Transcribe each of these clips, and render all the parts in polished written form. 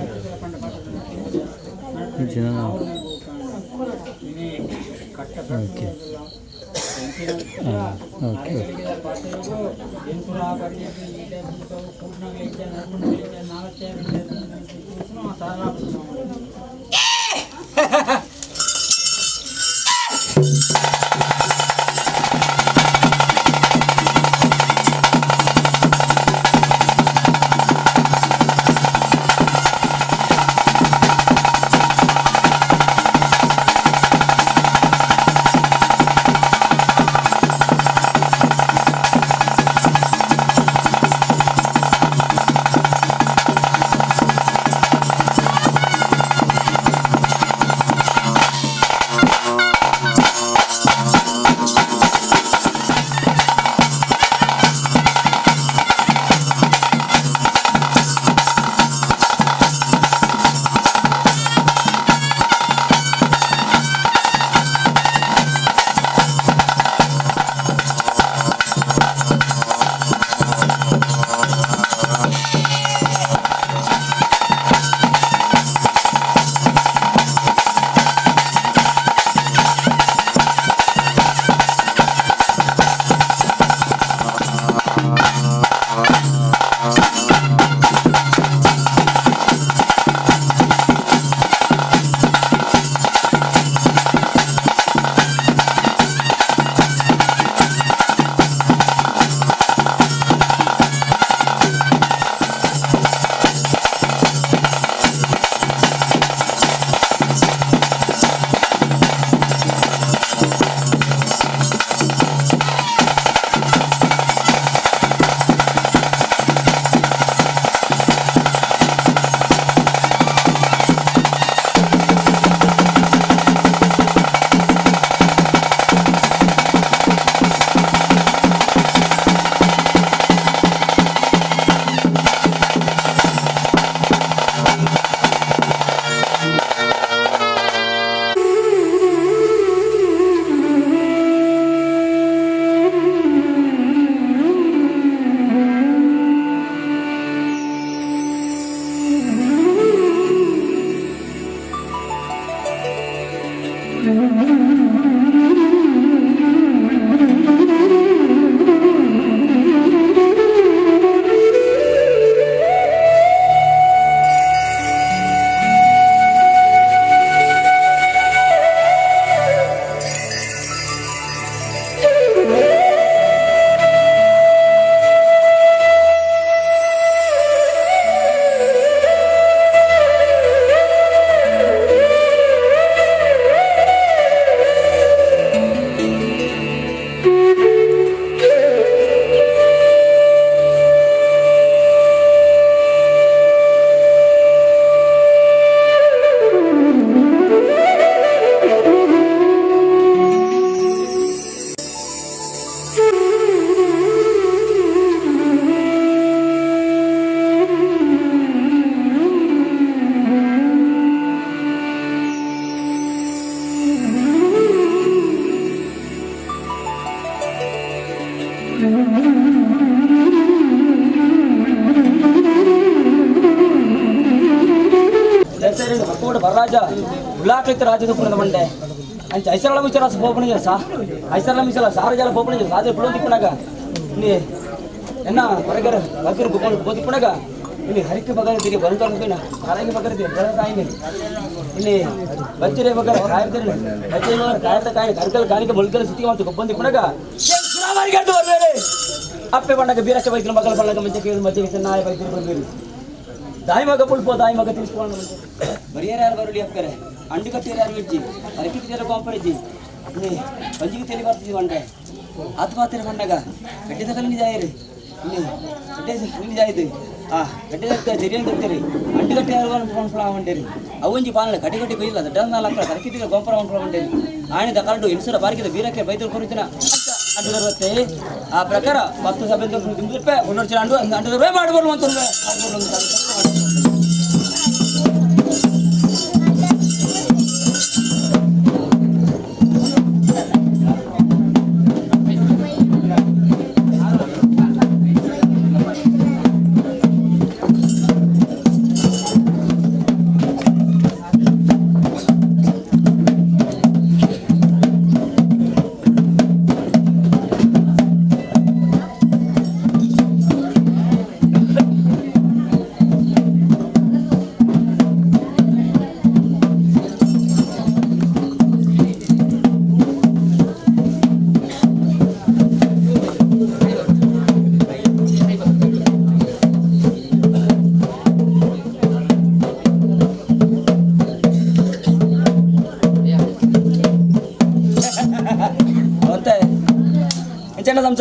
Okay okay Vararaja ಉಳ್ಳಾಕೈತ ರಾಜದ ಪುಣದ ಬಂಡೆ ಅಂಚ ಐಸರಳ ವಿಚಾರ ಪೋಪಣಿಗೆ ಸಾ ಐಸರಳ ಮಿಸಲ ಸಾರಜಾಲ ಪೋಪಣಿಗೆ ಸಾಜ ಪುಳೋ ತಿಪ್ಪಣಗ ನೀ ಎನ್ನ ಹೊರಗರ ಬಗ್ಗರು ಗುಪ್ಪಣ ಬೋತಿಪ್ಪಣಗ ಇಲ್ಲಿ ಹರಿಕೆ ಬಗರ ತಿರಿ ಬರುತ್ತಾನ ಕಾಲಾಗಿ ಬಗರ ತಿರಿ ಬೆಳತಾಯಿನಿ ಇಲ್ಲಿ ಬಚ್ಚಿರೆ ಬಗರ ಕಾಯರ್ತಿರಿ ಬಚ್ಚಿರೆ ಬಗರ ಕಾಯರ್ತ ಕಾಯಿ ಕರ್ಕಲ್ ಕಾಣಿಕೆ ಮುಲ್ಕಲ್ ಸುತ್ತಿ ಮತ್ತು ಗೊಬ್ಬಂದಿ ತಿಪ್ಪಣಗ ಸುರಾಮರಿಗೆ ಬರ್ಬೇರೆ ಅಪ್ಪೆ ಬಣ್ಣಗ ಬೀರಕ್ಕೆ ಬೈತಿನ ಮಗಲ ಬಣ್ಣಗ ಮಂಚ ಕೇಳು ಮಜ್ಜಿಗೆ ನಾಯ ಬೈತಿರು ಬರ್ಬೇರಿ ದಾಯಿ ಮಗ ಪುಲ್ಪೋ ದಾಯಿ ಮಗ ತಿಳಿಸ್ಕೊಂಡು ಬರಿಯರ ಯಾರು ಬರಲಿ ಅಕ್ಕರೆ ಅಂಡು ಕಟ್ಟಿರ ಯಾರು ಇಜ್ಜಿ ಅರಕಿ ತೀರ ಕಾಂಪರಿಜ್ಜಿ ನೀ ಬಂಜಿಗೆ ತಲೆ ಬರ್ತಿದ್ವಿ వండే ಆತ್ಮಹತ್ಯೆ ಬಂದಾಗ ಗಡ್ಡೆ ತಗಲಿ ಜಾಯಿರಿ ನೀ ಗಡ್ಡೆ ನಿಜ ಆಯ್ತು ಆ ಗಡ್ಡೆ ತಕ್ಕ ಜರಿಯನ್ ತರ್ತೀರಿ ಅಂಡು ಕಟ್ಟಿ ಯಾರು ಅನ್ಫಲ వండేರಿ ಅವಂಜಿ ಪಾಲನೆ ಕಟ್ಟಿ ಕಟ್ಟಿ ಕೊಯ್ಯಿಲ್ಲ ದಡ್ಡ ನಾಲ್ಕು ಅರಕಿ ತೀರ ಗೊಂಪರ ಅನ್ಫಲ వండೇರಿ ಆಣಿ ದಕಾಲ್ಡು ಇನ್ಸುರ ಬಾರಿಕಿದ ಬೀರಕ್ಕೆ ಬೈತರು ಕೊರುತ್ತಿನ ಅಂಡು ಬರುತ್ತೆ ಆ ಪ್ರಕಾರ 10 ಸಭೆ ರೂಪಾಯಿ ಒಂದೊಂದು ಅಂಡು ಅಂಡು ರೂಪಾಯಿ ಮಾಡಬಾರ್ದು ಅಂತ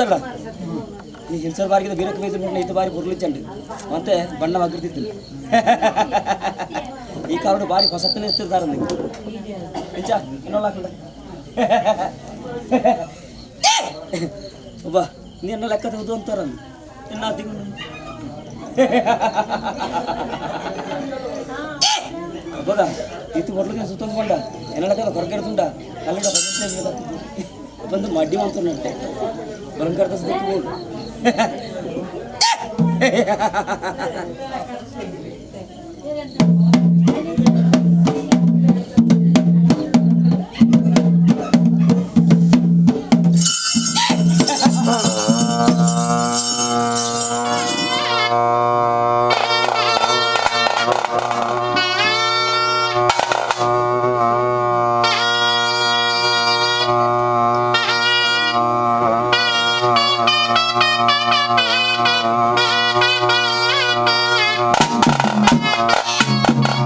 ಎಂಚಲ್ಲ ಈ ಹೆಂಚರ್ ಬಾರಿಗೆ ಬೀರಕ್ಕೆ ಬೈದು ಬಿಟ್ಟು ಇತ್ತು ಬಾರಿ ಪೊರ್ಲಿಚ್ಚಂಡು ಮತ್ತೆ ಬಣ್ಣ ಮಗ್ರದಿತ್ತು ಈ ಕಾರಣ ಬಾರಿ ಹೊಸತನೇ ಎತ್ತಿರ್ತಾರೆ ನಿಂಗೆ ಎಂಚ ಇನ್ನೊಲ್ಲ ಹಾಕಂಡ ಒಬ್ಬ ನೀನು ಲೆಕ್ಕ ತೆಗೆದು ಅಂತಾರ ಇನ್ನ ತಿಂಗಳು ಅಬ್ಬಗ ಇತ್ತು ಮೊದಲಿಗೆ ಸುತ್ತೊಂದ್ಕೊಂಡ ಎನ್ನಡಕ ಹೊರಗೆಡ್ತುಂಡ ಅಲ್ಲಿಡ ಬಂದು ಮಡ್ಡಿ ಮಾಡ್ತಾನಂತೆ ಬಲಂಕರ್ತ ಸುತ್ತ Thank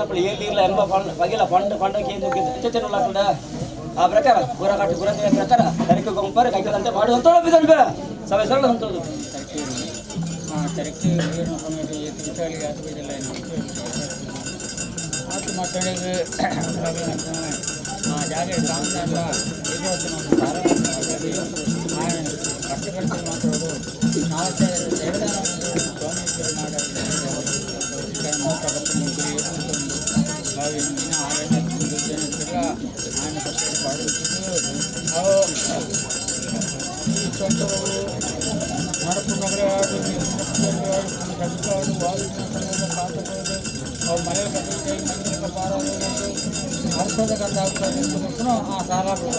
ಕೇನಪ್ಪಳ ಏಳು ಇಲ್ಲ ಎಂಬ ಬಗೆಲ ಪಂಡ ಪಂಡ ಕೇಂದ್ರ ಚಚ್ಚ ಆ ಪ್ರಕಾರ ಗುರಕಾಟು ಗುರಂದಿನ ಪ್ರಕಾರ ತರಕೆ ಗೊಂಪರ ಕೈಕದಂತೆ ಮಾಡುವಂತೋಳು ಸಭೆ ಸರಳ ಅಂತೋದು തിരക്ക് വീഴുന്ന സമയത്ത് ഈ തിരിച്ചാളി ಆತು ಮಕ್ಕಳಿಗೆ ಆ ಜಾಗ ಕಷ್ಟಪಟ್ಟು ಮಾತಾಡೋದು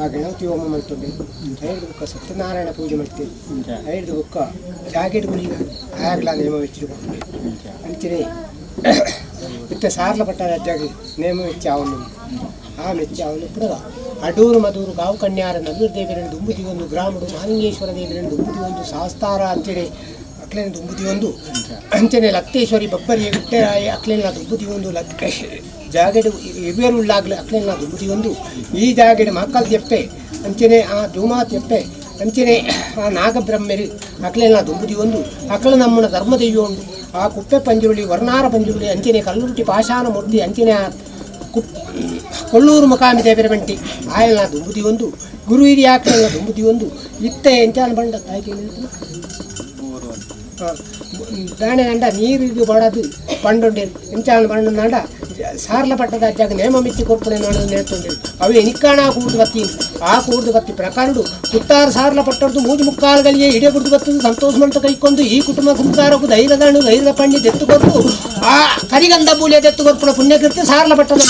ಆ ಗಣಪತಿ ಹೋಮ ಮಾಡ್ತೇವೆ. ಐದು ಬುಕ್ಕ ಸತ್ಯನಾರಾಯಣ ಪೂಜೆ ಮಾಡ್ತೇವೆ. ಐದು ಬುಕ್ಕ ಜಾಕೆಟ್ ಗುಳಿಗ ಆಗಲ ನೇಮ ವೆಚ್ಚಿಟ್ಟು ಅಂಚನೆ ಇತ್ತೆ ಸಾರ್ಲ ಪಟ್ಟ ಅಜ್ಜಾಗಿ ನೇಮ ವೆಚ್ಚ ಅವನು ಆ ಮೆಚ್ಚ ಅವನು ಪುಡಗ ಅಡೂರು ಮದೂರು ಗಾವು ಕನ್ಯಾರ ನಲ್ಲೂರು ದೇವರನ್ನು ದುಂಬುದಿ ಒಂದು ಗ್ರಾಮಡು ಮಹಾಲಿಂಗೇಶ್ವರ ದೇವರನ್ನು ದುಂಬುದಿ ಒಂದು ಶಾಸ್ತಾರ ಅಂತೇಳಿ ಅಕ್ಲೇನ ದುಂಬುದಿ ಒಂದು ಅಂಚನೆ ಲಕ್ತೇಶ್ವರಿ ಬಬ್ಬರಿ ಗುಟ್ಟೆರಾಯಿ ಅಕ್ಲೇನ ದುಂಬುದಿ ಒಂದು ಲಕ್ ಜಾಗೆಡು ಇರುವೆರುಳ್ಳಾಗ್ಲಿ ಅಕ್ಲೇನ ದುಂಬುದಿ ಒಂದು ಈ ಜಾಗೆಡು ಮಕ್ಕಳ ತೆಪ್ಪೆ ಅಂಚನೆ ಆ ಧೂಮಾ ತೆಪ್ಪೆ ಅಂಚನೆ ಆ ನಾಗಬ್ರಹ್ಮರಿ ಅಕ್ಲೇನ ದುಂಬುದಿ ಒಂದು ಅಕ್ಲ ನಮ್ಮನ ಧರ್ಮದೆಯ್ಯ ಉಂಡು ಆ ಕುಪ್ಪೆ ಪಂಜುರುಳಿ ವರ್ಣಾರ ಪಂಜುರುಳಿ ಅಂಚನೆ ಕಲ್ಲುರುಟಿ ಪಾಷಾಣ ಮೂರ್ತಿ ಅಂಚನೆ ಆ ಕೊಲ್ಲೂರು ಮುಖಾಮಿ ದೇವರ ಬಂಟಿ ಆಯನ ದುಂಬುದಿ ಒಂದು ಗುರು ಹಿರಿಯಾಕ್ಲೆಲ್ಲ ದುಂಬುದಿ ಒಂದು ಇತ್ತೆ ಎಂಚಾನ ಬಂಡ ತಾಯಿ ದಾಣೆ ಅಂಡ ನೀರಿಗೆ ಬಡದು ಪಂಡುಂಡೆ ಎಂಚಾನ ಬಂಡ ಸಾರ್ಲ ಪಟ್ಟದ ಅಜ್ಜಾಗ ನೇಮ ಮಿಚ್ಚಿ ಕೊರ್ಪುಣೆ ನಾಡು ನೇರ್ತುಂಡೆ ಅವು ಎನಿಕಾಣ ಕೂರ್ದು ಬತ್ತಿ ಆ ಕೂರ್ದು ಬತ್ತಿ ಪ್ರಕಾರಡು ಕುತ್ತಾರು ಸಾರ್ಲ ಪಟ್ಟದ್ದು ಮೂಜು ಮುಕ್ಕಾಲುಗಳಿಗೆ ಇಡೆ ಕುಡ್ದು ಬತ್ತದು ಸಂತೋಷ ಮಂತ ಕೈಕೊಂಡು ಈ ಕುಟುಂಬ ಸಂಸಾರಕ್ಕೂ ಧೈರ್ಯದಾಣು ಧೈರ್ಯದ ಪಣ್ಣಿ ದೆತ್ತು ಕೊರ್ಪು ಆ ಕರಿಗಂಧ ಬೂಲಿಯ ದೆತ್ತು ಕೊರ್ಪುಣ ಪುಣ್ಯಕೀರ್ತಿ ಸಾರ್ಲ ಪಟ್ಟದ.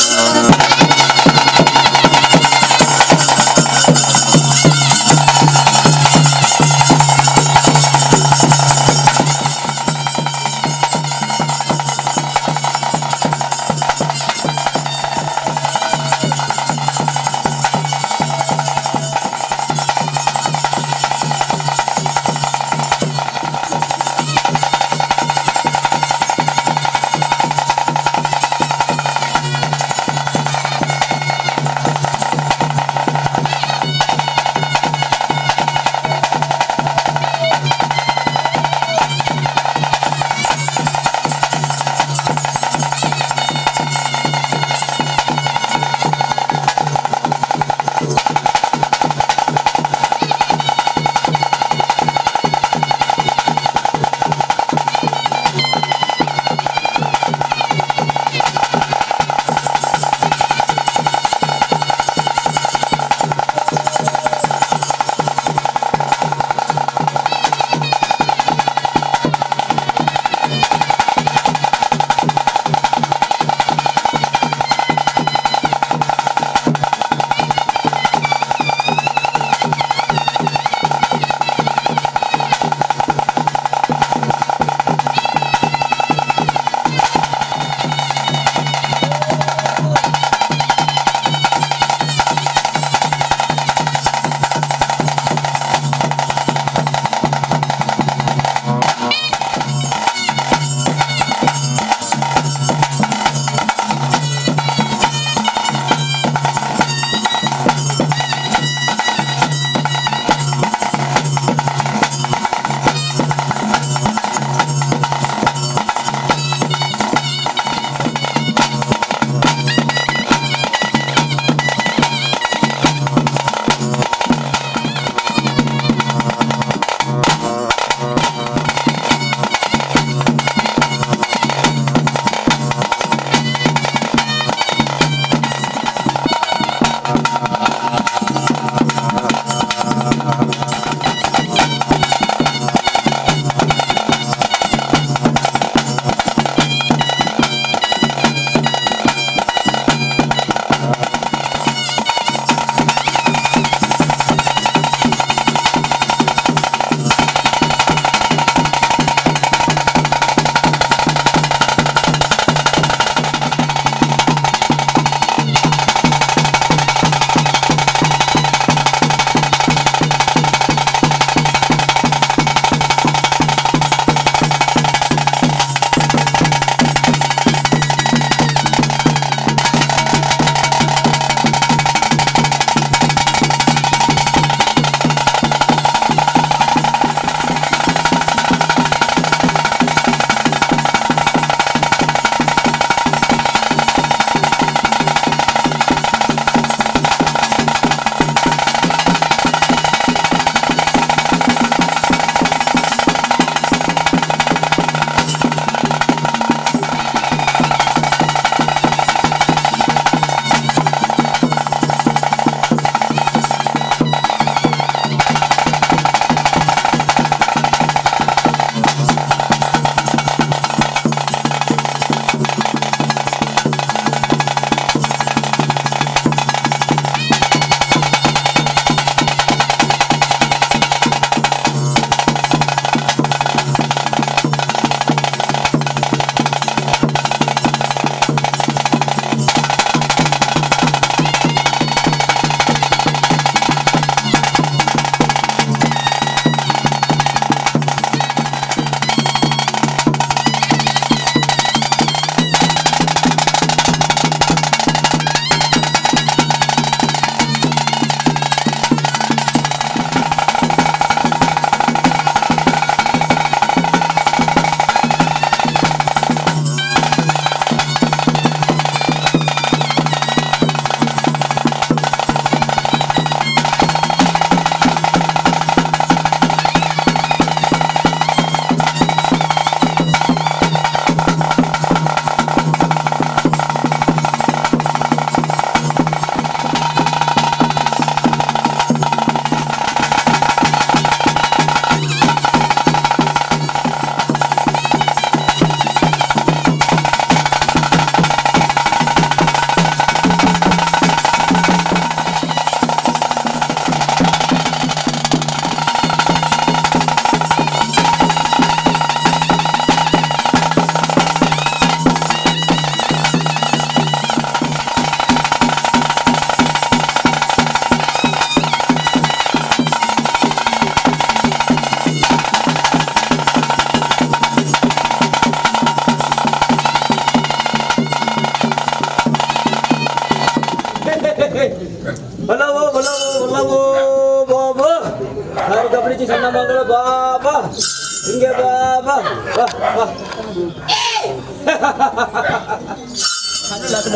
ಹಿಂಗೆ ಬಾ ಬಾ ಬಾ ಬಾ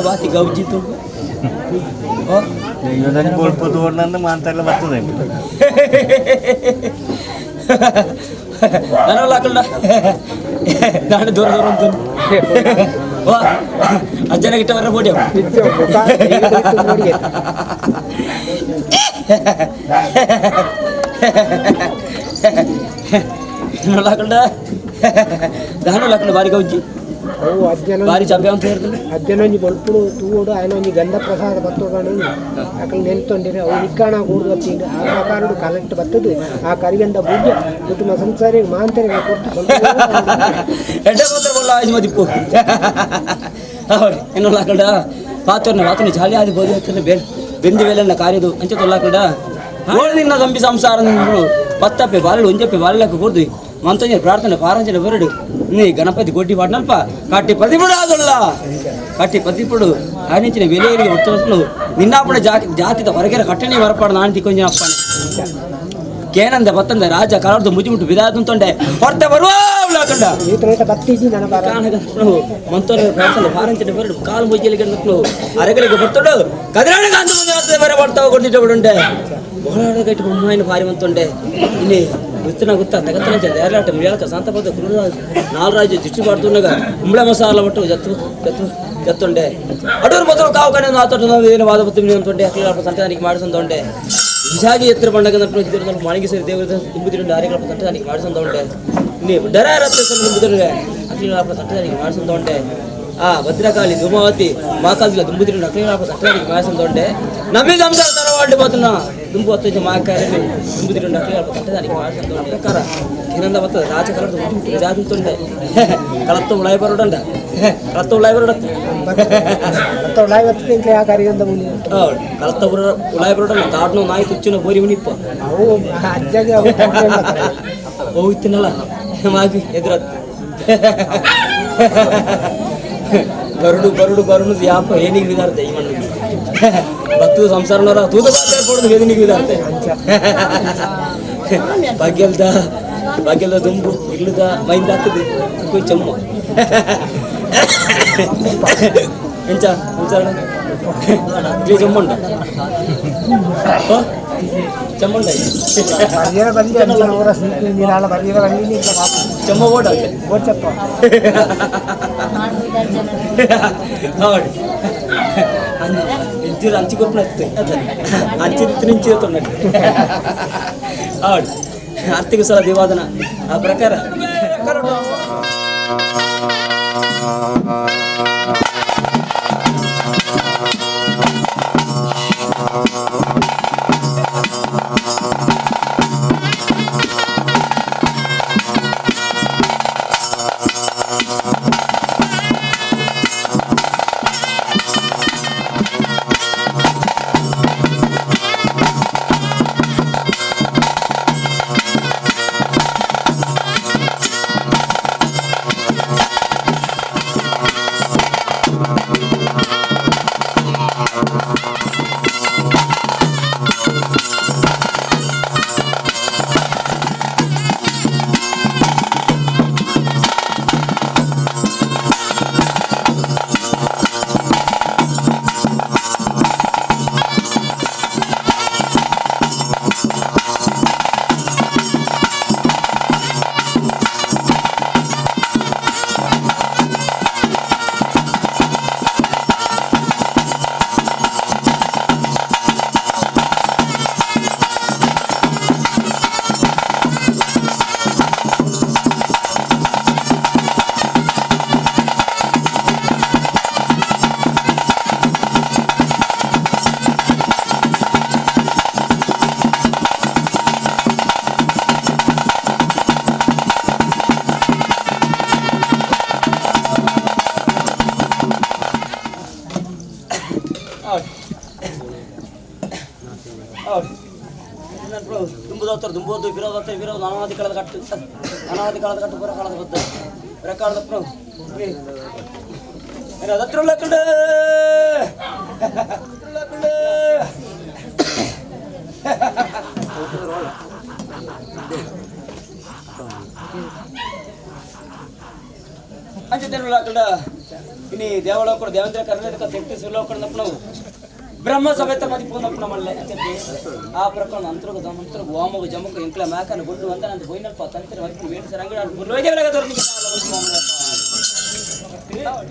ಬಾತಿ ಗೌಜಿತು ಬೊಳ್ಪು ತೋರ್ನಂದು ಮಾಂತೆಲ್ಲ ಬರ್ತದೆ ನಾನು ಹಾಕಲ್ಲ ನಾನು ದೂರ ದೂರ ಅಂತ ವಾ ಅಜ್ಜನ ಗಿಟ್ಟ ಬರ ಬೋಡಿ ಹಾಕಂಡ ದಾನು ಹಾಕಂಡ ಬಾರಿ ಗೌಜಿ ಅವು ಅಜ್ಜನ ಬಾರಿ ಚಪ್ಪೆ ಅಂತ ಹೇಳ್ತೀನಿ ಅಜ್ಜನೊಂಜಿ ಬೊಲ್ಪುಡು ತೂಡು ಆಯನೊಂಜಿ ಗಂಧ ಪ್ರಸಾದ ಬತ್ತೋಡಣ ಅಕಲ್ ನೆನ್ತೊಂಡಿರೆ ಅವು ನಿಕ್ಕಾಣ ಕೂಡು ಬತ್ತೀನಿ ಆ ಪ್ರಕಾರಡು ಕರೆಂಟ್ ಬತ್ತದು ಆ ಕರಿಗಂಧ ಬೂಜ ಕುಟುಂಬ ಸಂಸಾರಿಗೆ ಮಾಂತರಿಗೆ ಕೊಟ್ಟು ಸ್ವಲ್ಪ ಎಡ್ಡೆ ಮಾತ್ರ ಬಲ್ಲ ಆಯ್ತು ಮದಿಪ್ಪು ಹೌದು ಎನ್ನೊಲ್ಲ ಹಾಕಂಡ ಪಾತ್ರನ ವಾತನ ಜಾಲಿ ಆದಿ ಬೋಧಿ ಹತ್ತಿರ ಬೇಲ್ ಬೆಂದಿ ವೇಲನ್ನ ಕಾರ್ಯದು ಅಂಚೆ ತೊಲ್ಲಾಕಂಡ ಓಳು ನಿನ್ನ ತಂಬಿ ಸಂಸಾರ ನಿನ್ನು ಪತ್ತಪ್ಪೆ ಬಾಲಲು ಒಂಜಪ್ಪೆ ಬಾಲಲಕ್ಕ ಕೂರ್ದು ಮಂತಂಜ ಪ್ರಾರ್ಥನೆ ಪಾರಂಜನೆ ಬರಡು ನೀ ಗಣಪತಿ ಗೊಡ್ಡಿ ಪಾಡ್ನಲ್ಪ ಕಟ್ಟಿ ಪ್ರತಿಪುಡು ಆದಲ್ಲ ಕಟ್ಟಿ ಪ್ರತಿಪುಡು ಆನಿಂಚಿನ ಬೆಲೆಯರಿಗೆ ಒಟ್ಟು ನಿನ್ನಾಪಣ ಜಾತಿ ಜಾತಿದ ಹೊರಗೆರ ಕಟ್ಟಣೆ ಬರಪಾಡು ನಾನು ತಿಕ್ಕೊಂಜಿನ ಅಪ್ಪನೆ ಕೇನಂದ ಬತ್ತಂದ ರಾಜ ಕಲರ್ದು ಮುಜಿಮುಟ್ಟು ಬಿದಾದಂತೊಂಡೆ ಹೊರತೆ ಬರುವ ಕಂಡ ಈತನೇಟ ಬತ್ತೀಜಿ ನನ್ನ ಬಾರ ಮಂತೋರ ಪ್ರಾರ್ಥನೆ ಪಾರಂಚನೆ ಬರಡು ಕಾಲು ಮುಜ್ಜಲಿಗೆ ಅರಗಲಿಗೆ ಬರ್ತೊಡು ಕದಿರಾಣ ಗಾಂಧಿ ಬರ ಬರ್ತಾವ ಕೊಟ್ಟಿಟ್ಟ ಬಿಡುಂಡೆ ಬೋಳಾಡ ಗಟ್ಟಿ ಬೊಮ್ಮಾಯಿನ ಭಾರಿ ಮಂತೊಂಡೆ ಇಲ್ಲಿ ಗುತ್ತಿನ ಗುತ್ತ ತಗತ್ತನ ದೇರಲಾಟ ಮಿಳಕ ಸಂತಪದ ಕುರುರಾಜ್ ನಾಲ್ರಾಜು ಜಿಟ್ಟು ಬಾಡ್తున్నಗ ಉಂಬಳ ಮಸಾಲ ಬಟ್ಟು ಜತ್ತು ಜತ್ತು ಜತ್ತುಂಡೆ ಅಡೂರು ಮೊದಲು ಕಾವು ಕಡೆ ಆತೋಟ ಏನು ವಾದ ಬತ್ತು ಅಂತೊಂಡೆ ಅಕ್ಲಿ ಸಂತಾನಿಗೆ ಮಾಡಿಸಂದೊಂಡೆ ನಿಜಾಗಿ ಎತ್ತರ ಬಂಡಗ ಮಾಣಿಗೇಶ್ವರಿ ದೇವರ ತುಂಬುತ್ತಿರು ಆರೆಗಳ ಸಂತಾನಿಗೆ ಮಾಡಿಸಂದೊಂಡೆ ನೀ ಡರ ರತ್ನ ತುಂಬುತ್ತಿರು ಅಕ್ಲಿ ಸಂತಾನಿಗೆ ಮಾಡಿಸಂದೊಂಡೆ ಆ ಭದ್ರಕಾಳಿ ಧೂಮಾವತಿ ಮಾಕಾಲ್ದಿಲ್ಲ ದುಂಬುತ್ತಿರು ಅಕ್ಲಿ ಸಂತಾನಿಗೆ ಮಾಡಿಸಂದೊಂಡೆ ನಮ್ಮಿ ಸಂಸಾರ ತರವಾಡಿ పోతున్నా దుంపు వస్తుంది మా కార్యం దుంపు అట్లే కట్టడానికి ప్రಕಾರ కింద వస్తుంది రాజ కలర్ రాజుతుండే కలత్త ఉళాయి బరుడంట కలత్త ఉళాయి బరుడ ಉಳಾಯಿ ಬರ್ತದೆ ಆ ಕರಿಗಂಧ ಬೂಲಿ ಕಲತ್ತ ಉಳಾಯಿ ಬರುಡಲ್ಲ ತಾಡ್ನು ನಾಯಿ ತುಚ್ಚಿನ ಬೋರಿ ಮುನಿಪ್ಪ ಅವು ಅಜ್ಜಗೆ ಅವು ತೊಂದ್ರೆ ಇಲ್ಲ. ಹೋಗ್ತೀನಲ್ಲ ಮಾಗಿ ಎದುರತ್ತು ಬರುಡು ಬರುಡು ಬರುಡು ಯಾಪ ಏನಿಗೆ ವಿದಾರ್ತೆ ಈ ಮಣ್ಣಿಗೆ ಬತ್ತು ಸಂಸಾರನವರ ತೂತ ಬಾತ ವೇದನಿಗೆ ವಿದಾರ್ತೆ ಭಾಗ್ಯಲ್ದ ಭಾಗ್ಯಲ್ದ ದುಂಬು ಇರ್ಲದ ಮೈಂದ ಹಾಕದೆ ಕೊಯ್ ಚಮ್ಮ ಎಂಚ ಸಂಸಾರ ಇಲ್ಲಿ ಚಮ್ಮುಂಡ ಚಮ್ಮುಂಡ ಬರಿಯರ ಬಲ್ಲಿ ಅಂಚನ ಊರ ನೀರಾಳ ಬರಿಯರ ಬಲ್ಲಿ ಚಮ್ಮ ಓಡ ಓಡ್ಚಪ್ಪ ಹೌದು ಇಂಚಿರು ಅಂಚಿ ಕೊಪ್ಪನ ಅಂಚಿತ್ತು ನಿಂಚಿರುತ್ತುన్నట్టు ಹೌದು ಆರ್ಥಿಕ ಸಲ ದೇವಾದನ ಆ ಪ್ರಕಾರ ದುಂಬುದೋತ್ತರ ದುಂಬೋದು ವಿರೋಧೋತ್ತರ ವಿರೋಧ ನಾನಾದಿ ಕಳೆದ ಕಟ್ಟು ಅನಾದಿ ಕಳೆದ ಕಟ್ಟು ಪುರ ಕಳೆದ ಬದ್ದ ರೆಕಾರ್ಡ್ ಪ್ರಭು ಅದತ್ರ ಕಂಡು ಅಂಚೆ ಇನಿ ದೇವಳೋಕರು ದೇವೇಂದ್ರ ಕರ್ನಾಟಕ ತೆಟ್ಟಿ ಸುಲೋಕರು ಬ್ರಹ್ಮ ಸಮೇತ ಮದಿ ಪೂರ್ಣಪ್ಪನ ಮಲ್ಲೆ ಅಂಚೆ ಆ ಪ್ರಕರಣ ಅಂತರಗ ದಮಂತರ ವಾಮಗ ಜಮಕ ಎಂಕ್ಲ ಮ್ಯಾಕನ ಗುಡ್ಡು ಅಂತ ನಂದು ಬೋಯ್ನಲ್ಪ ತಂತ್ರ ಮದಿಪು ವೇಣು ಸರಂಗಡ ಗುರ್ಲೋಗೆ ಬೆಳಗ ದೊರನಿ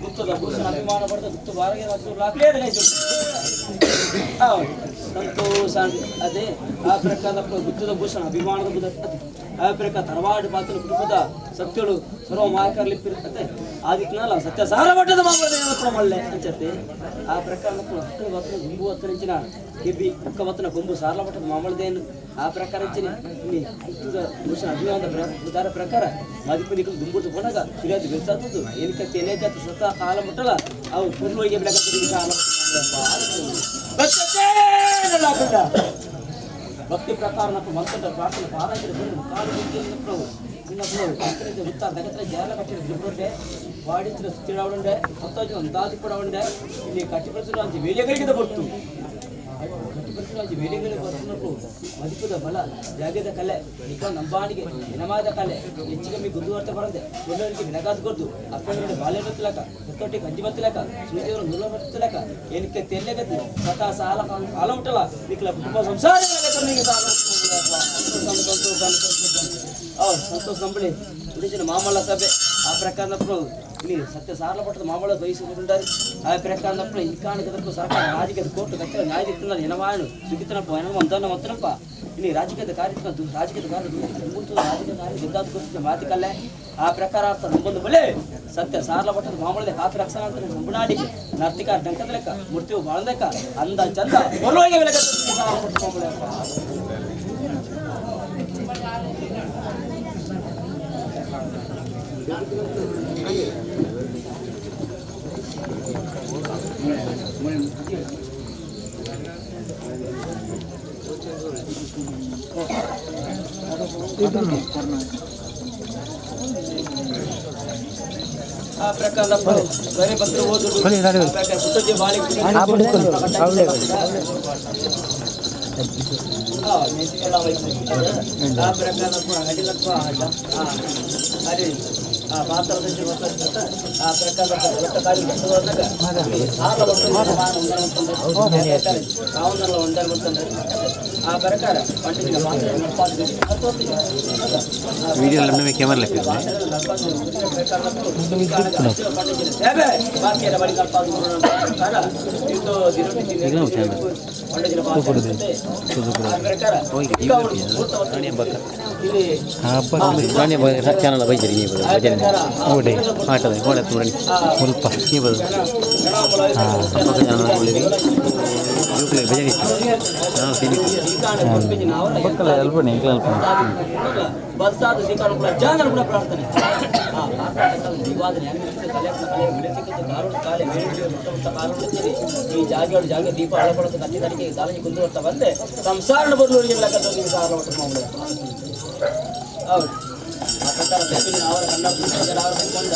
ಗುಪ್ತದ ಭೂಷಣ ಅಭಿಮಾನ ಪಡೆದ ಗುಪ್ತ ಬಾರಗೆ ಮತ್ತು ಲಾಕ್ಲೇದ ಸಂತೋಷ ಅದೇ ಆ ಪ್ರಕಾರ ಗುಪ್ತದ ಭೂಷಣ ಅಭಿಮಾನದ ಬುಧ ಅದೇ ಆ ಪ್ರಕಾರ ತರವಾಡು ಪಾತ್ರ ಕುಟುಂಬದ ಸತ್ಯಳು ಸರ್ವ ಮಾಯಕರ್ಲಿ ಅದೇ ಆದಿಕ್ನಲ್ಲ ಸತ್ಯ ಸಾರ ಮಟ್ಟದ ಮಾಮೂಲ ಮಲ್ಲೆ ಅಂಚತೆ ಆ ಪ್ರಕಾರ ಹತ್ತು ಬತ್ತನ ಗುಂಬು ಹತ್ತರಿಂಚಿನ ಕೆಬ್ಬಿ ಮುಕ್ಕ ಬತ್ತನ ಗೊಂಬು ಸಾರಲ ಮಟ್ಟದ ಮಾಮೂಲದೇನು ಆ ಪ್ರಕಾರ ಗುಪ್ತದ ಭೂಷಣ ಅಭಿಮಾನದ ಬುಧಾರ ಪ್ರಕಾರ ಮದಿಪು ದುಂಬುರ್ದು ಹೋದಾಗ ಫಿರ್ಯಾದು ಬೆಳ್ಸಾತದ್ದು ಏನಕ್ಕೆ ತೇನೇಕತ್ತು ಸತ ಕಾಲ ಮುಟ್ಟಲ್ಲ ಅವು ಪುರ್ಲೋಗಿ ಭಕ್ತಿ ಪ್ರಕಾರ ಮಂತ್ರ ಪ್ರಾರ್ಥನೆ ಪಾರಾಯಣ ಬಂದು ಕಾಲು ಬಿದ್ದಿನప్పుడు ఉన్నప్పుడు ఉత్తారు దగ్గర జేల కట్టిన దుబ్బుండే వాడించిన స్థిరవుండే కొత్త అందాది కూడా ఉండే ಇಲ್ಲಿ కట్టి పరిస్థితులు వేలిగలిగిన పొత్తు ಕಟ್ಟಿ ಪರಿಸ್ಥಿತಿ ವೇಲೆಗಳು ಬರ್ತುన్నప్పుడు ಮದಿಪುದ ಬಲ ಜಾಗದ ಕಲೆ ನಿಕ ನಂಬಾಣಿಗೆ ಇನಮಾದ ಕಲೆ ಹೆಚ್ಚಿಗೆ ಮಿ ಗುಂದು ವರ್ತ ಬರಂದೆ ಒಳ್ಳೆಯವರಿಗೆ ಬೆಳಗಾದ ಕೊರ್ದು ಅಪ್ಪನವರಿಗೆ ಬಾಲ್ಯ ಬತ್ತಲಕ ಹೊತ್ತೊಟ್ಟಿ ಕಂಜಿ ಬತ್ತಲಕ ಸೂಜಿಯವರು ನುಲ್ಲ ಬತ್ತಲಕ ಏನಕ್ಕೆ ತೆಲ್ಲೆಗತಿ ಸತಾ ಸಾಲ ಕಾಲ ಉಂಟಲ್ಲ ನಿಕ್ಲ ಕುಟುಂಬ ಸಂಸಾರ ಸಂತೋಷ ನಂಬಳಿ ಉಡಿచిన ಮಾಮಲ್ಲ ಸಭೆ ಆ ಪ್ರಕಾರದప్పుడు ಇಲ್ಲಿ ಸತ್ಯ ಸಾರಲ ಪಟ್ಟದ ಮಾಮೂಲ ಬಯಸಿಕೊಂಡಿದ್ದಾರೆ ಆ ಪ್ರಕಾರದప్పుడు ಇಕ್ಕಾಣಿಕದప్పుడు ಸರ್ಕಾರ ರಾಜಕೀಯದ ಕೋರ್ಟು ಕಚ್ಚರ ನ್ಯಾಯ ದಿಕ್ಕಿನ ಏನವಾಯನು ಸುಗಿತನಪ್ಪ ಏನೋ ಒಂದನ್ನು ಮತ್ತನಪ್ಪ ಇಲ್ಲಿ ರಾಜಕೀಯದ ಕಾರ್ಯಕ್ರಮ ರಾಜಕೀಯದ ಕಾರ್ಯ ರಾಜಕೀಯ ಕಾರ್ಯ ಗೆದ್ದಾದ ಕೊಟ್ಟಿದ್ದ ಮಾತಿಕಲ್ಲೇ ಆ ಪ್ರಕಾರ ಅರ್ಥ ನಂಬೊಂದು ಬಲೆ ಸತ್ಯ ಸಾರಲ ಪಟ್ಟದ ಮಾಮೂಲದ ಕಾತು ರಕ್ಷಣಾ ಅಂತ ನಂಬುನಾಡಿಗೆ ನರ್ತಿಕ ಡಂಕದ ಲೆಕ್ಕ ಮೃತ್ಯು ಬಾಳದ ಲೆಕ್ಕ ಅಂದ ಚಂದ ಬರುವಾಗೆ ಬೆಲೆ ಆ ಪ್ರಕಾರ ಬರೆ ಪತ್ರ ಓದುದು ಆ ಪ್ರಕಾರ ಆ ಪ್ರಕಾರ ಆ ಪ್ರಕಾರ వీడియోలో కెమెరా లెక్క ಚಾನಲ್ ಬೈಜರಿ ಭಜನೆ ಓಡೆ ಆಟದ ಓಡೆ ತೂರಣಿ ಮುಲ್ಪ ಈ ಬದು ಭಜನೆ ಬಲ್ತಾದ ಶ್ರೀಕಾರಣ ಜಾನರ್ ಕೂಡ ಪ್ರಾರ್ಥನೆ ಈ ಜಾಗೆಗಳು ಜಾಗೆ ದೀಪ ಅಳಪಡೋದು ಕತ್ತಿ ತನಿಖೆ ದಾಳಿ ಕುಂದು ಬರ್ತಾ ಬಂದೆ ಸಂಸಾರ ಬದಲು ಹೌದು ಆ ಪ್ರಕಾರ ಅವರ ಕಣ್ಣ ಅವರ ಕೈಕೊಂಡ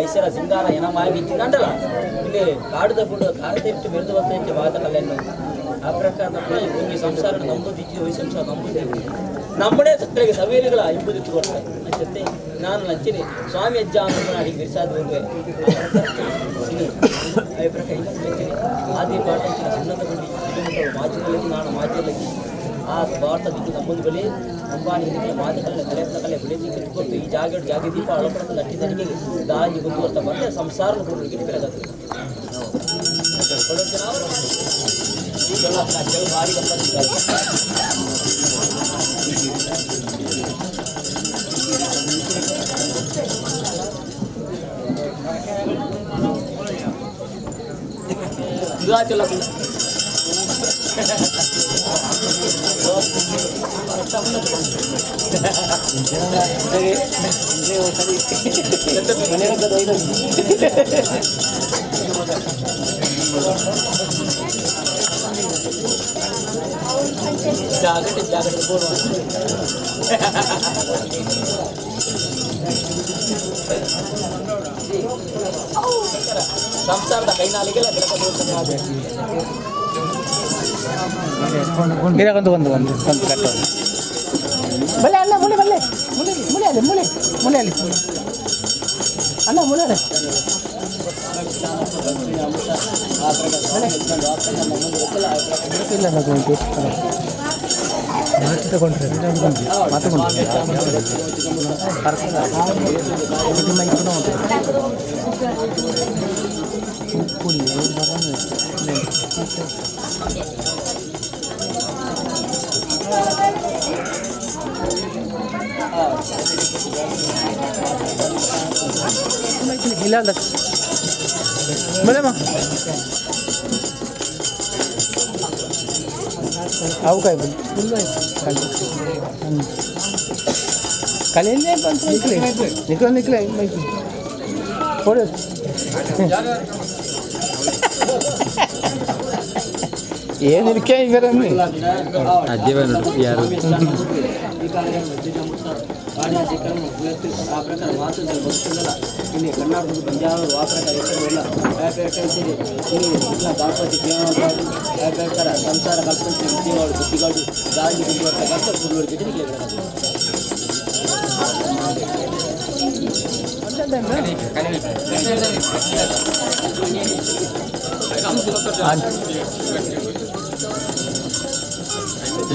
ಐಸರ ಸಿಂಗಾರ ಏನ ಮಾಯ ಇಲ್ಲಿ ಕಾಡುದ ಫುಡ್ ಕಾರತಿಟ್ಟು ಬೆಳೆದು ಬರ್ತಾ ವಾತ ಕಲ್ಯಾಣ ಆ ಪ್ರಕಾರ ಈ ಸಂಸಾರ ನಂಬುದಿಜ್ಜಿ ಹೋಯ್ ಸಂಸಾರ ನಂಬುದಿಜ್ಜಿ ನಮ್ಮడే ಸಕ್ಕರೆಗೆ ಸವೇಲಿಗಳ ಇಂಬುದಿತ್ತು ಕೊಡ್ತಾರೆ ಅಂಚತ್ತೆ ನಾನು ಲಂಚಿನಿ ಸ್ವಾಮಿ ಅಜ್ಜ ಅಂತ ಅಡಿಗೆ ಬಿರ್ಸಾದ ಹೋಗುವೆ ಪ್ರಕಾರ ಆದಿ ಪಾಠ ಸುನ್ನತ ಗುಂಡಿ ಮಾಚಿನಲ್ಲಿ ನಾನು ಮಾಚಿರ್ಲಕ್ಕಿ ಆ ಭಾರತ ದಿಕ್ಕು ನಮ್ಮೊಂದು ಬಳಿ ಅಂಬಾನಿ ಇದಕ್ಕೆ ಮಾತುಕಲ್ಲ ಕಲೆ ಕಲೆ ಬೆಳೆ ಕೊಟ್ಟು ಈ ಜಾಗ ಜಾಗ ದೀಪ ಅಳಪಡದ ನಟ್ಟಿ ತನಿಖೆಗೆ ದಾರಿ ಗೊತ್ತು ಬರ್ತಾ ಬಂದರೆ ಸಂಸಾರ ಭಾರಿ ಜಾಗಟೆ ಜಾಗಟೆ ಬೋರ್ಡ್ ಸಂಸಾರದ ಕೈನಾಲಿಗೆಲ್ಲ ಗಿರಕೊಂದು ಒಂದು ಒಂದು ಒಂದು ಕಟ್ಟು ಬಲ್ಲೆ ಅಲ್ಲ ಮುಳೆ ಬಲ್ಲೆ ಮುಳೆ ಮುಳೆ ಅಲ್ಲಿ ಮುಳೆ ಮುಳೆ ಅಲ್ಲಿ ಅಲ್ಲ ಮುಳೆ ಅಲ್ಲ. ಇಲ್ಲ ತಗೊಂಡು ಮಾತು ತಗೊಂಡ್ರೆ ಮಾತು ಇಲ್ಲ ಬಲ್ಲಮ್ಮ ಅವು ಕಾಯಿ ಕಲೆಯಲ್ಲೇ ಬಂತು ನಿಕ್ಲೆ ನಿಕ್ಲೆ ನಿಕ್ಲೆ ಕೊಡು. ಏನು ಇರ್ಕೆ ಇವರನ್ನು. ಯಾರು? ಸಂಸಾರ ಕಲ್ಪನೆ ವಿದ್ಯೆಗಳು ಬುದ್ಧಿಗಳು ಗಾಳಿ ಬುದ್ಧಿ.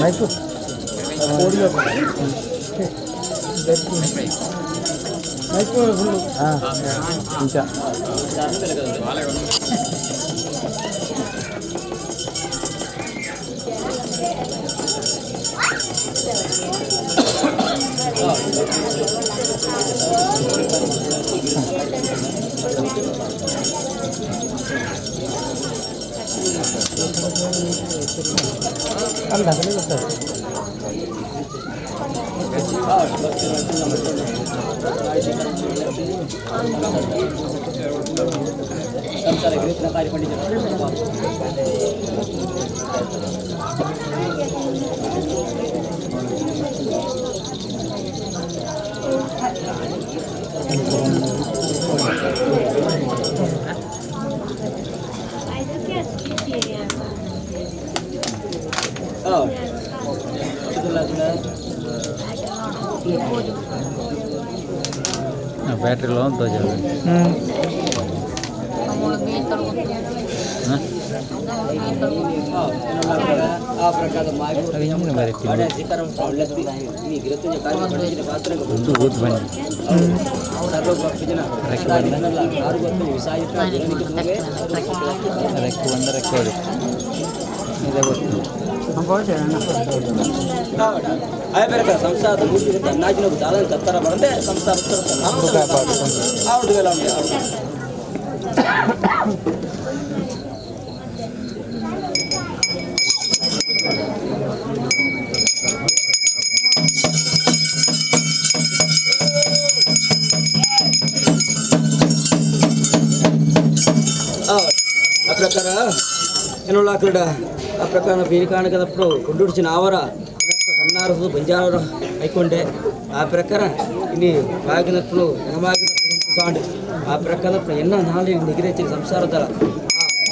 ಮೈಪು ಹಾಂ ನಿಜ. ಅಲ್ಲ ಅದನ್ನೇ ಗೊತ್ತಾಗ್ತದೆ. ಸಂಸಾರ ಗಿರಿತನ ಕಾರ್ಯ. ಬ್ಯಾಟ್ರಿ ಲೋ ಅಂತ. ಆ ಪ್ರಕಾರ ಒಂದು ಊದ್ ಬನ್ನಿ. ರೆಕ್ಕೆ ಬಂದ ರೆಕ್ಕೆ ಹೊಡಿ. ಇದೇ ಗೊತ್ತು. ಸಂಸಾರದ ಅನ್ನಾಜಿನ ದಾಳನ ಕತ್ತರ ಬರಂದೆ ಸಂಸಾರ ಆವಡು. ಆ ಪ್ರಕಾರ ಏನೊಳ್ಳ ಆ ಪ್ರಕಾರ ಬೀರಿಕಾಣಕದప్పుడు ಗುಂಡುಡಿచిన ಆವರ ಕನ್ನಾರದು ಬಂಜಾರರ ಐಕೊಂಡೆ. ಆ ಪ್ರಕಾರ ಇನ್ನು ಬಾಗಿನప్పుడు ಎನಮಾಗಿನప్పుడు ಸಾಂಡ್. ಆ ಪ್ರಕಾರ ಎನ್ನ ನಾಳೆ ನಿಗಿರೆಚ್ಚಿನ ಸಂಸಾರದ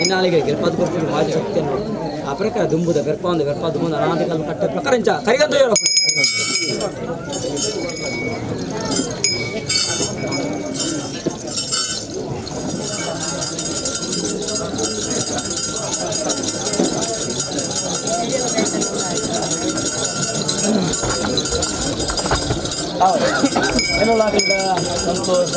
ಎನ್ನಾಳಿಗೆ ಗೆಲ್ಪಾದ ಕೊಡ್ತೀವಿ ಮಾಜಿ ಶಕ್ತಿಯನ್ನು. ಆ ಪ್ರಕಾರ ದುಂಬುದ ಬೆರ್ಪ ಒಂದು ಬೆರ್ಪ ದುಂಬುದ ಅನಾದಿ ಕಾಲ ಕಟ್ಟ ಪ್ರಕಾರ ಇಂಚ ಕರಿಗಂತ. ಸಂತೋಷ.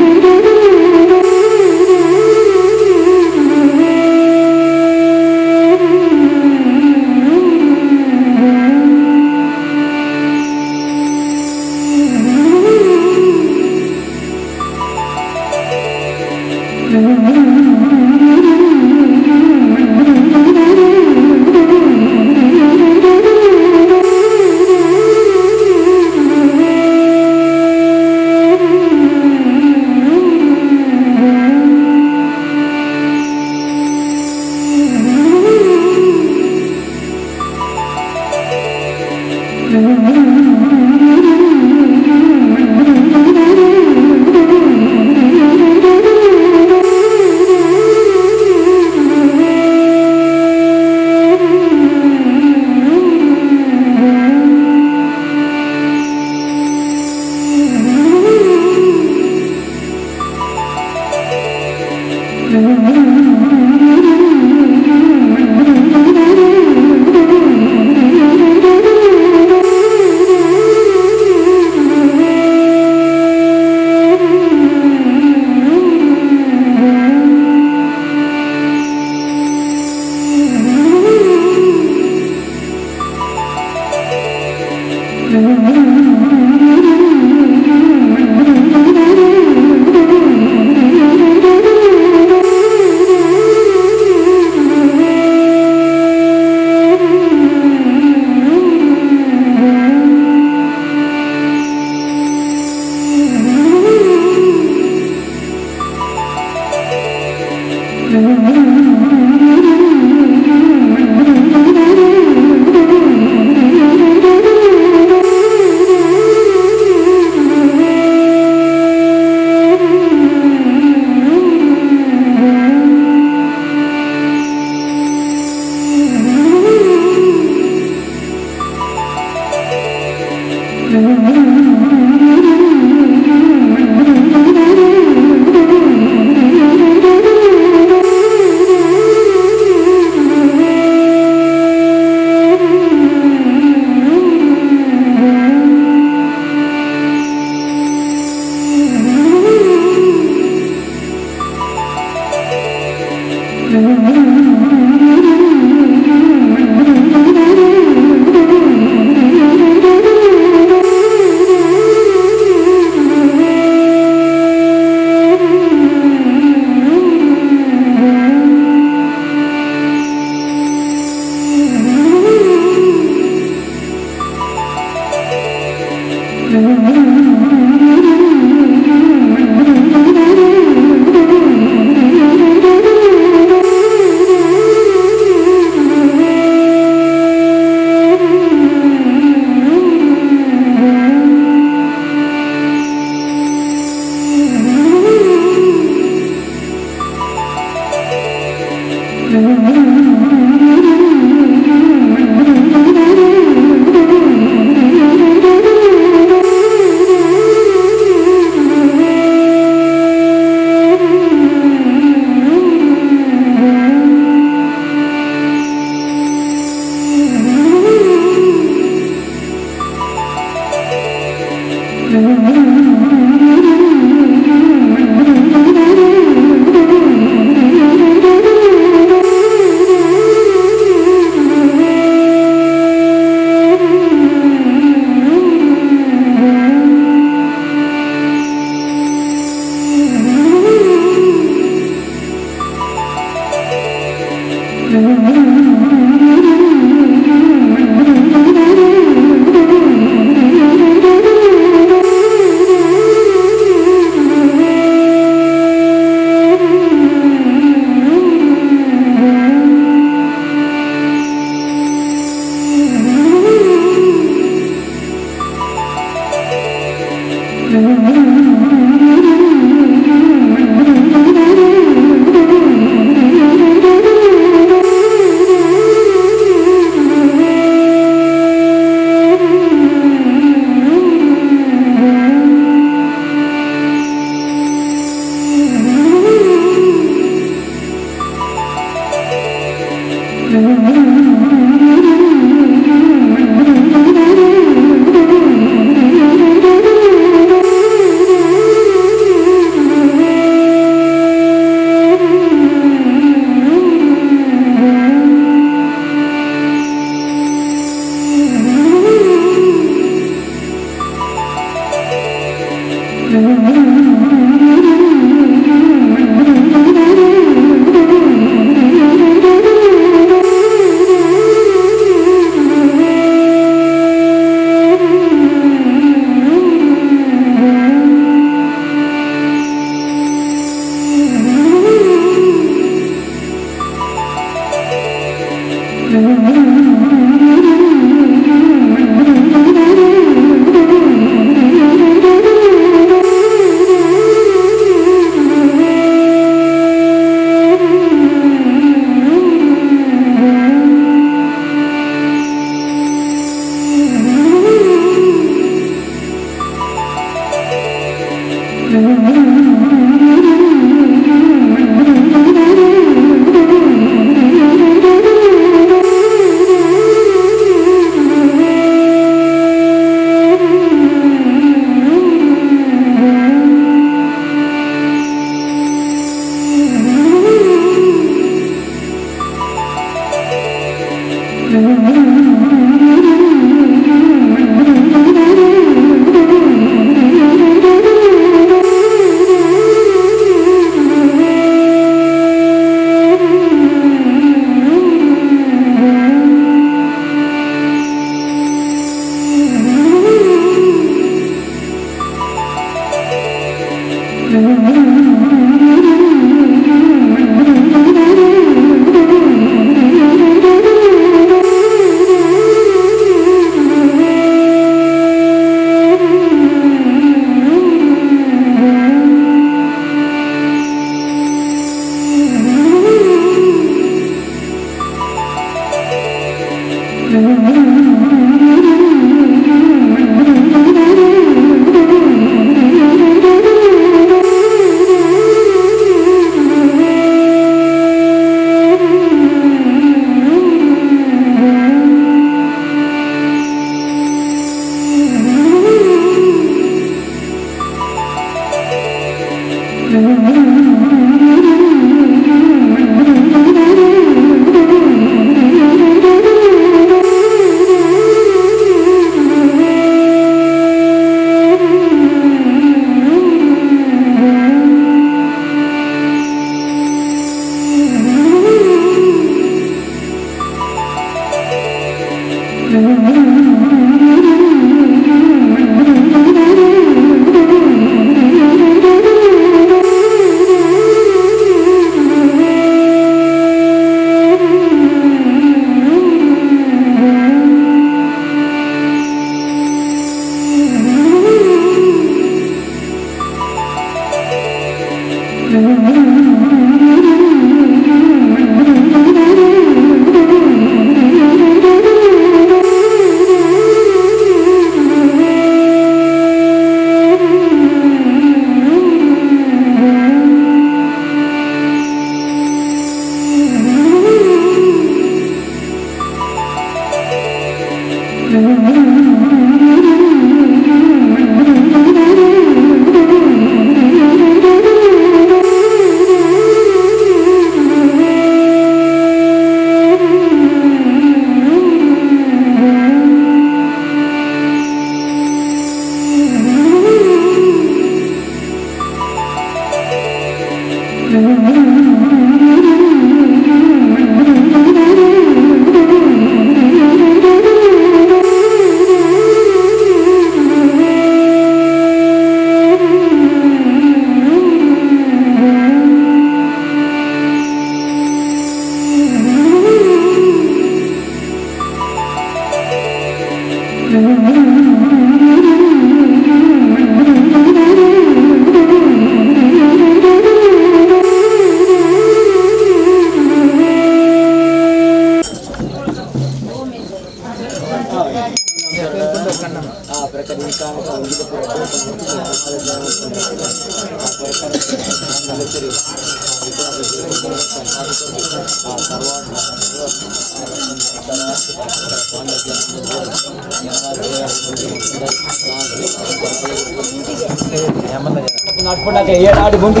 ಏಳಾಡಿ ಗುಂಡು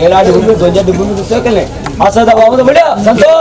ಏಳಾಡಿ ಗುಂಡು ದೊಂಜಡ್ಡಿ ಗುಂಡು ಸೇಕಲೆ ಅಸದ ಬಾಬುದ ಬಿಡ ಸಂತೋಷ.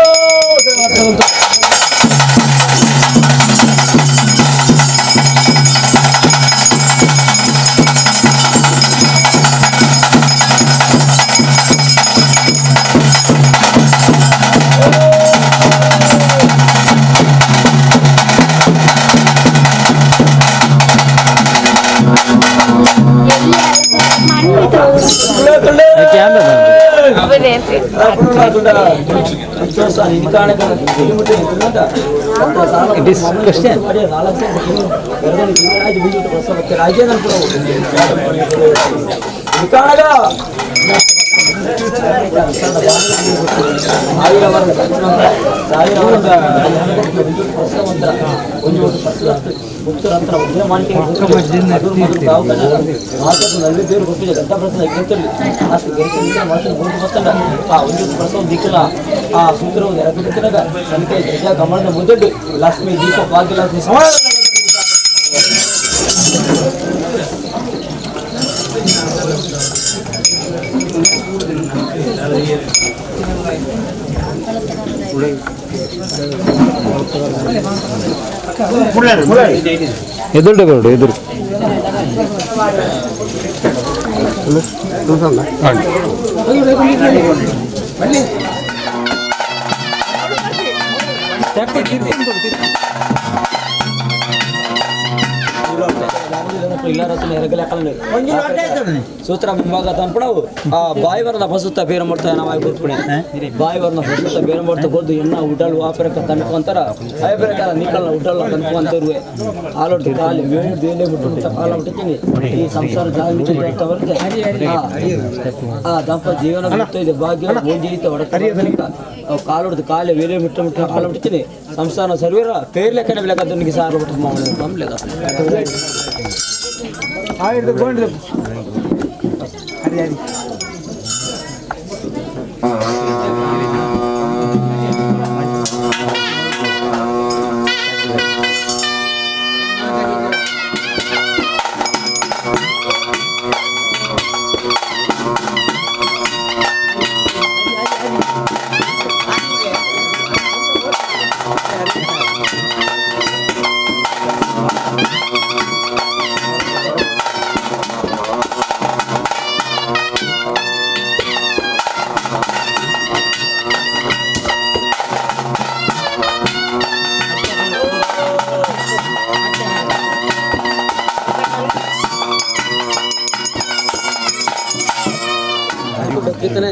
It is question. Lakshmi ದೀಪ ಭಾಗ್ಯಲಕ್ಷ್ಮಿ ಸಮಾನ. ಎದುರು ಬರೋಡು ಎದುರು ಸೂತ್ರ ಮುಂಭಾಗ ತನ್ಪಡವು ಆ ಬಾಯಿ ಬರದ ಬಸುತ್ತ ಬೇರೆ ಮಾಡ್ತಾ ನಾವು ಗೊತ್ಪಣೆ ಬಾಯಿ ಬರದ ಬಸುತ್ತ ಬೇರೆ ಮಾಡ್ತಾ ಗೊದ್ದು ಎಣ್ಣ ಉಡಲ್ ವಾಪರಕ ತನ್ಕೊಂತಾರ ಅಯ್ಯಬರಕ ನಿಕ್ಕಲ್ಲ ಉಡಲ್ ತನ್ಕೊಂತರುವೆ ಆಲೋಡ್ದು ಕಾಲಿ ವೇಣು ದೇಲೆ ಬಿಟ್ಟು ಕಾಲ ಬಿಟ್ಟಿದ್ದೀನಿ ಈ ಸಂಸಾರ ಜಾಗ ಅಂತ ಬರುತ್ತೆ. ಆ ದಂಪ ಜೀವನ ಬಿಡ್ತಾ ಭಾಗ್ಯ ಮುಂಜೀತ ಹೊಡತ ಕಾಲೊಡ್ದು ಕಾಲೆ ವೇಲೆ ಬಿಟ್ಟು ಬಿಟ್ಟು ಕಾಲ ಬಿಡ್ತೀನಿ ಸಂಸಾರ ಸರ್ವೀರ ಪೇರ್ಲೆಕ್ಕನೆ ಬೆಳಕದನಿಗೆ ಸಾರು ಬಿಟ್ಟು ಮಾಮೂಲಿ ತಂಬ್ಲೆಗ.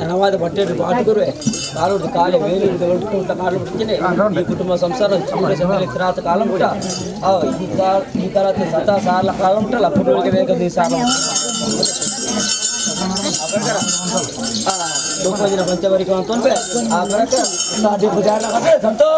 ಹಣವಾದ ಬಟ್ಟೆ ಬಾಟುಕರುವೆ ಕಾಲು ಕಾಲೆ ವೇಲು ಕಾಲು ಬಿಡ್ತೀನಿ ಈ ಕುಟುಂಬ ಸಂಸಾರ ತ್ರಾತ ಕಾಲ ಮುಟ್ಟ ಈ ಕಾಲ ಸತ ಸಾಲ ಕಾಲ ಮುಟ್ಟಲ್ಲ ಕುಟುಂಬಕ್ಕೆ ಬೇಕಾದ ಸಾಲ ಪಂಚವರಿಕೆ ಅಂತ ಆ ಬರಕ ಸಂತೋಷ.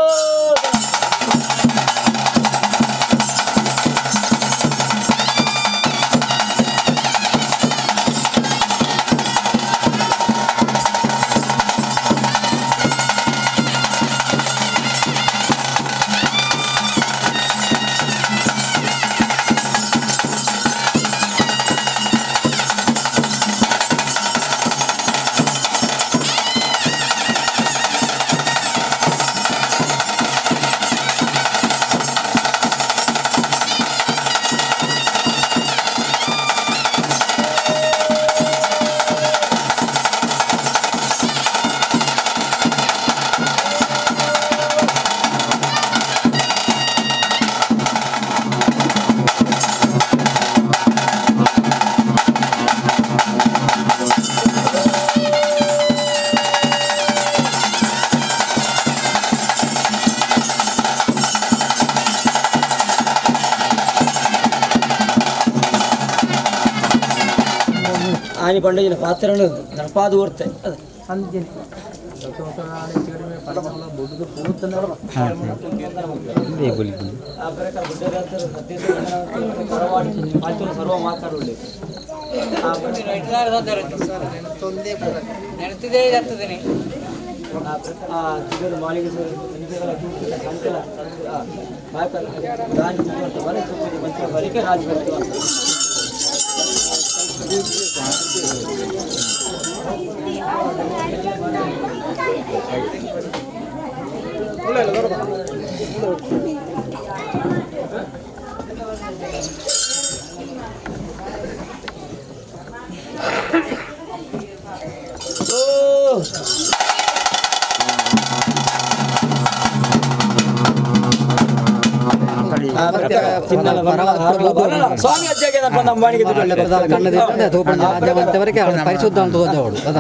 ಆನಿ ಪಂಡಿನ ಪಾತ್ರನು ನಡಪಾದು ಓರ್ತೆ. ಸ್ವಾಮಿ ಅಜ್ಜಗೆ ಪರಿಶುದ್ಧ ಅಂತ ಅದ.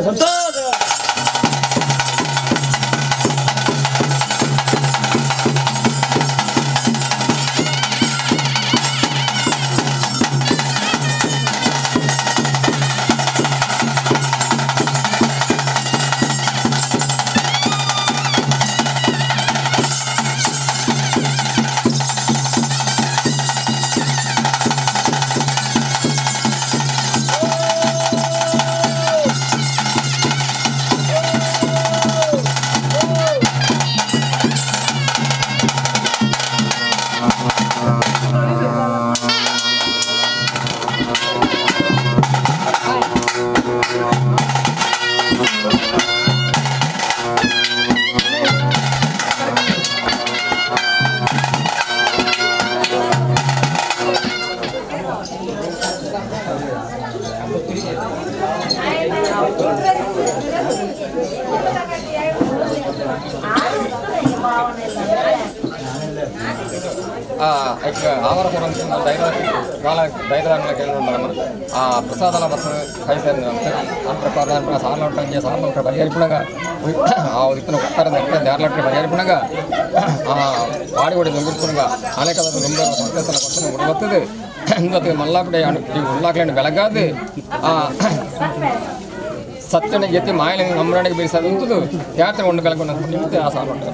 ಸಂತೋಷ. ಆ ಪ್ರಸಾದಲ ಬಸ್ ಕೈಸೇರ್ ಅಂತ ಸಾಲ ಸಾಲ ಬಗೆಹರಿಪುಣಗ ಆ ಇತ್ತನ ಉತ್ತರ ದೇರ್ಲಟ್ರೆ ಬಗೆಹರಿಪುಣಗ ಆ ವಾಡಿ ಹೊಡಿ ನುಂಗುರ್ಪುಣಗ ಅನೇಕ ನುಂಬ ಸಂತೇಸನ ಬಸ್ಸನ್ನು ಉಡಬತ್ತದು ಇಂದತ್ತು ಮಲ್ಲಾಪಡೆ ಉಳ್ಳಾಕ್ಲೇನು ಬೆಳಗಾದು ಆ ಸತ್ಯನ ಎತ್ತಿ ಮಾಯಲಿಂಗ ನಮ್ಮರಣಿಗೆ ಬೀರಿಸೋದು ಉಂಟು ಯಾತ್ರ ಒಂದು ಬೆಳಕು ನಿಮಿತ್ತ ಆ ಸಾಲ ಹೊಂಟು.